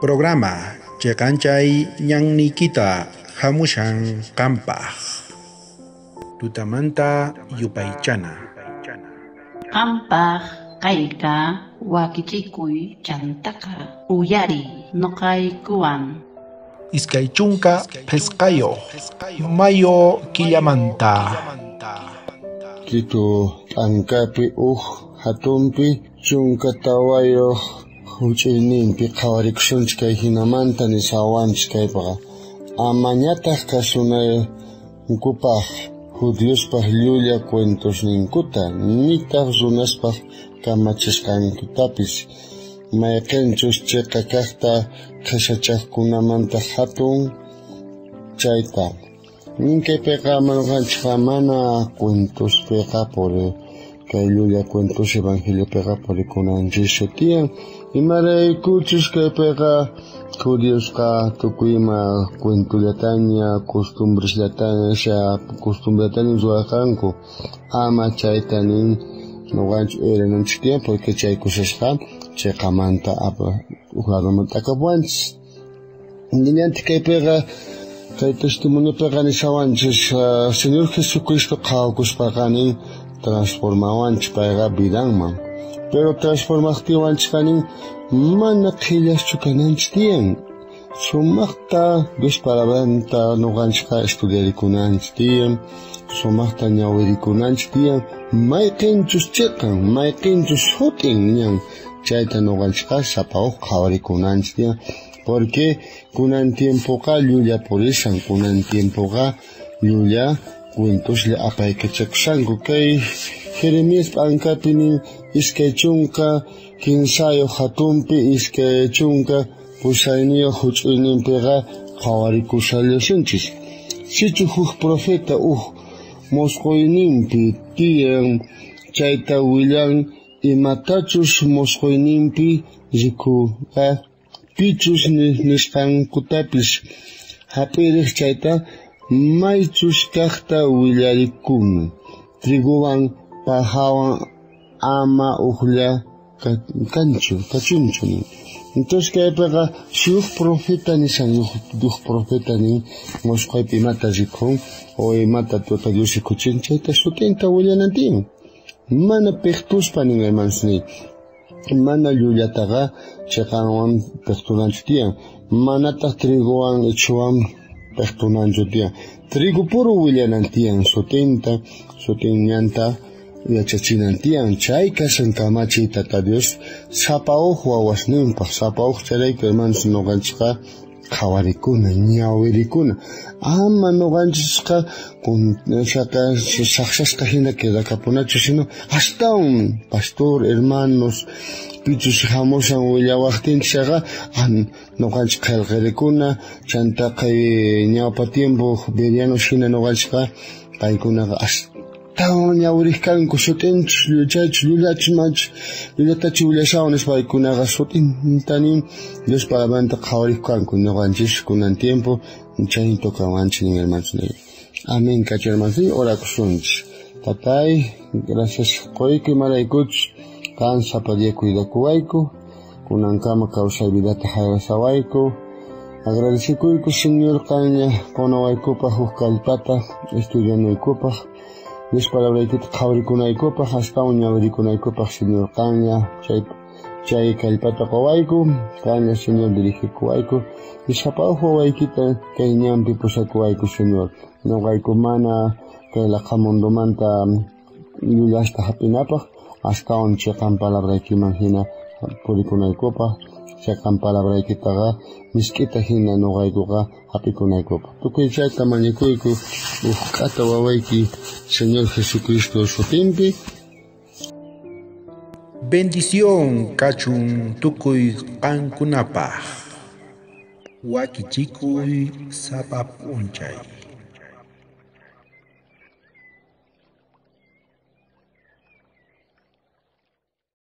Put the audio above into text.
Programa Cheqanchay ñanniykita hamushan qampaq. Tutamanta yupaychana. Qampaq kayka wakichikuy chantaqa uyariy noqaykuwan. 25 mayo killamanta. Tito t'ankapi uj hatunpi 14 huch'uyninpi qhawarikusunchik kay hinamanta nisawanchik kaypaqa amañataq kasunankupaq judiospaq llulla cuentosninkuta nitaq runaspaq kamachisqankutapis mayqinchus chiqa kaqta qhishachaqkunamanta hatun chayta ninkaypiqa manuqanchikqa mana cuentospiqa puri kay llulla cuentos evangeliopiqa purikunanchikchu tiyan imaraykuchus kaypiqa judiosqa tukuy ima cuentollataña costumbresllataña costumbretaña ruwarqanku ama chayta nin noqanchik uyarinanchik tiyan porque chay kusasqa chiqamanta uj ladoman t'akapuwanchis nillantaq kaypiqa kay testimoniopiqa nishawanchis Señor Jesucristo qhawakuspaqa nin transformawanchik payqa vidanman pero transformaqtiwanchikqa nin mana qhillaschu kananchik tiyan sumaqta Dios palabranta noqanchikqa estudiarikunanchik tiyan sumaqta ñawirikunanchik tiyan mayqinchus chiqan mayqinchus sut'in ñan chayta noqanchikqa sapa uj qhawarikunanchik tiyan porque kunan tiempoqa llulla purishan kunan tiempoqa llulla cuentoslla apaykachakushanku kay Jeremías p'ankapi nin 23 hatunpi 28 huch'uyninpiqa qhawarikusallasunchis sichu huk profeta uj mosqoyninpi tiyan chayta willan imatachus mosqoyninpi rikuqa pichus nisqankutapis hap'iriq chayta maychus kaqta willarikun triguwan pajawan ama ujlla kachunchu nin. Entonces kaypiqa huk profeta nishan huk profeta nin mosqoypi imata rikun o imata tuta Dios rikuchin chayta sutinta willanan tiyan mana piqtuspa nin hermanos niy mana llullataqa chiqanwan piqtunanchu tiyan manataq triguwan ichhuwan piqtunanchu tiyan trigo puro willanan tiyan sutinta sutin ñanta yachachinan tiyan chay kashan kamachiy Tata Dios sapa uj wawasninpaq sapa uj chayrayku hermanos noqanchikqa qhawarikuna ñawirikuna ama noqanchikqa saqsasqa hina quedakapunachu sino astawan pastor hermanos pichus hamushan willawaqtinchikqa noqanchik qillqarikuna chanta kay ñawpa tiempo berianos hina noqanchikqa paykunaqa astawan ñawiriqkanku sutinchus chaychus llullachus machus llullatachu willashawan nispa paykunaqa sutinta nin Dios palabranta qhawariqkanku ñuqanchis kunan tiempo chay tocawanchik nin hermanos. Amén kachu hermanos orakusunchik. Tatay, gracias qoyku imaraykuchus qan sapa día cuidakuwayku kunankama kawsay vidata hayrasawayku agradecikuyku Señor qanña qonawaykupaq huk kallpata estudianaykupaq Dios palabraykita qhawarikunaykupaq astawan ñawirikunaykupaq Señor qanña chay kallpata qowayku qanña Señor dirigikuwayku y sapa uj wawaykita kay ñanpi pusakuwayku Señor noqayku mana kay laqa mundomanta llullasta hap'inapaq astawan chiqan palabraykiman hina purikunaykupaq chiqan palabraykitaqa misk'ita hina noqaykuqa hap'ikunaykupaq tukuy chayta mañakuyku uj k'ata wawayki Señor Jesucristo sutinpi. Bendición kachun tukuy qankunapaq. Wakichikuy sapa p'unchay.